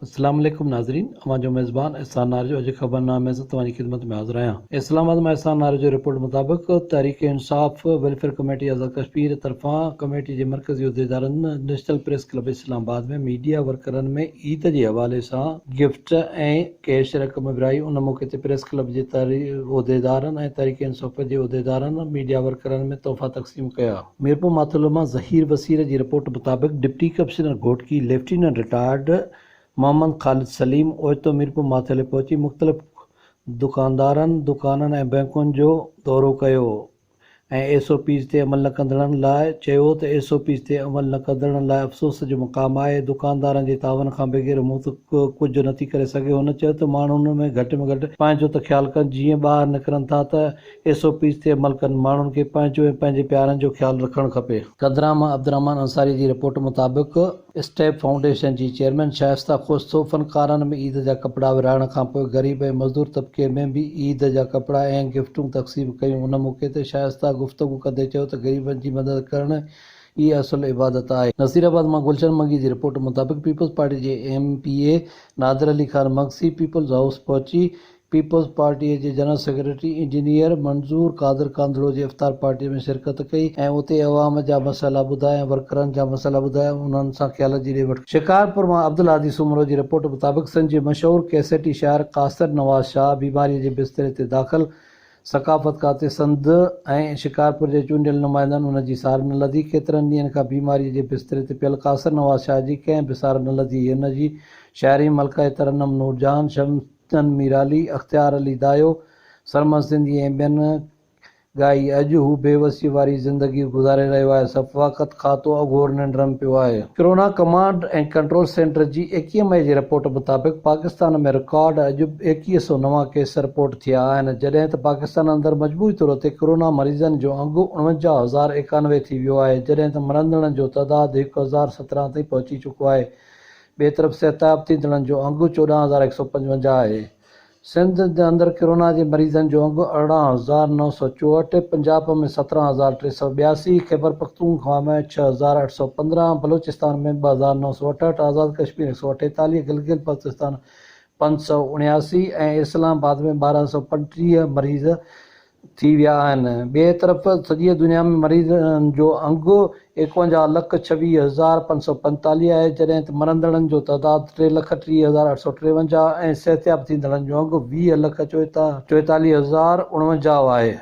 اسلام عليڪم ناظرين اوهان جو ميزبان احسان ناريجو اڄ خبرنامي سان توهان جي خدمت ۾ حاضر آهيان. اسلام آباد مان احسان ناريجو رپورٽ مطابق تحريڪ انصاف ويلفيئر ڪميٽي آزاد ڪشمير طرفان ڪميٽي جي مرڪزي عهديدارن national press club Islamabad ۾ media ورڪرن ۾ عيد جي حوالي سان گفٽ ۽ ڪيش رقم ورهائي ان موقعي تي پريس ڪلب جي عهديدارن ۽ تحريڪ انصاف جي عهديدارن ميڊيا ورڪرن ۾ تحفا تقسيم ڪيا. ميرپور ماٿيلو مان ظهير وسير جي رپورٽ مطابق deputy commissioner Ghotki lieutenant retired Muhammad Khalid Saleem اوچتو ميرپور ماٿيلي پهچي مختلف دڪاندارن، دڪانن ۽ بئنڪن جو دورو ڪيو ۽ ايس او پيز تي عمل نه ڪندڙن لاء چيو ته ايس او پيز تي عمل نه ڪندڙن لاء افسوس جو مقام آهي، دڪاندارن جي تعاون کان بغير مون ته ڪجهه نٿي ڪري سگهيو، هن چيو ته ماڻهن ۾ گهٽ ۾ گهٽ پنهنجو ته خيال ڪن جيئن ٻاهر نڪرن ٿا ته ايس او پيز تي عمل ڪن، ماڻهن کي پنهنجو ۽ پنهنجي پيارن جو خيال رکڻ کپي. قدران مان عبدالرحمان انصاري جي رپورٽ مطابق اسٽيپ فائونڊيشن جي چيئرمين شائسته کوسو فنڪارن ۾ عيد جا ڪپڙا ورهائڻ کانپوء غريب ۽ مزدور طبقي ۾ به عيد جا ڪپڙا ۽ گفٽون تقسيم ڪيون ان موقعي تي شائسته گفتگو ڪندي چيو ته غريبن جي مدد ڪرڻ ئي اصل عبادت آهي. نصيرآباد مان گلشن منگي جي رپورٽ مطابق پيپلز پارٽي جي M P A Nadir Ali Khan Magsi peoples house پهچي پيپلز پارٽيء جي general secretary engineer Manzoor Qadir Kandhro جي افطار پارٽيء ۾ شرڪت ڪئي ۽ اتي عوام جا مسئلا ٻڌايا ۽ ورڪرن جا مسئلا ٻڌايا ۽ انهن سان خيال جي ڏي وٺ ڪئي. شڪارپور مان عبدالهادي سومرو جي رپورٽ مطابق سنڌ جي مشهور ڪيسيٽي شاعر قاصر نواز شاهه بيماريء جي بستري تي داخل، ثقافت کاتي سنڌ ۽ شڪارپور جي چونڊيل نمائندن ان جي سار نه لڌي، ڪيترن ڏينهن کان بيماريء جي بستري تي پيل قاصر نواز شاهه جي ڪنهن به سار نه لڌي، هن جي شاعري ملڪه ترنم نورجهان، شمس. تن ميرالي، اختيار علي دايو، سرمد سنڌي ۽ ٻين ڳائي. اڄ هو بيوسيء واري زندگي گذاري رهيو آهي. ثقافت کاتو اگهور ننڊ م پيو آهي. ڪرونا ڪمانڊ ۽ ڪنٽرول سينٽر جي 21 مئي جي رپورٽ مطابق پاڪستان ۾ رڪارڊ اڄ ايڪيهه سئو نوان ڪيس رپورٽ ٿيا آهن جڏهن ته پاڪستان اندر مجموعي طور تي ڪرونا مريضن جو انگ 49091 ٿي ويو آهي جڏهن ته مرندڙن جو تعداد 1017 تائين پهچي چڪو آهي ٻئي طرف صحتياب ٿيندڙن جو انگ 14155 آهي. سنڌ اندر ڪرونا جي مريضن جو انگ 18964، پنجاب ۾ 17382، خيبرپختونخوا ۾ 6815، بلوچستان ۾ 2968، آزاد ڪشمير 148، گلگت بلتستان 579 ۽ اسلام آباد ۾ 1235 مريض ٿي ويا آهن. ٻئي طرف سڄيء دنيا ۾ مريضن جو انگ ايڪونجاهه لک 26545 آهي، جڏهن ته مرندڙن جو تعداد ٽي لک 30853 ۽ صحتياب ٿيندڙن جو انگ 20 لک 44049 آهي.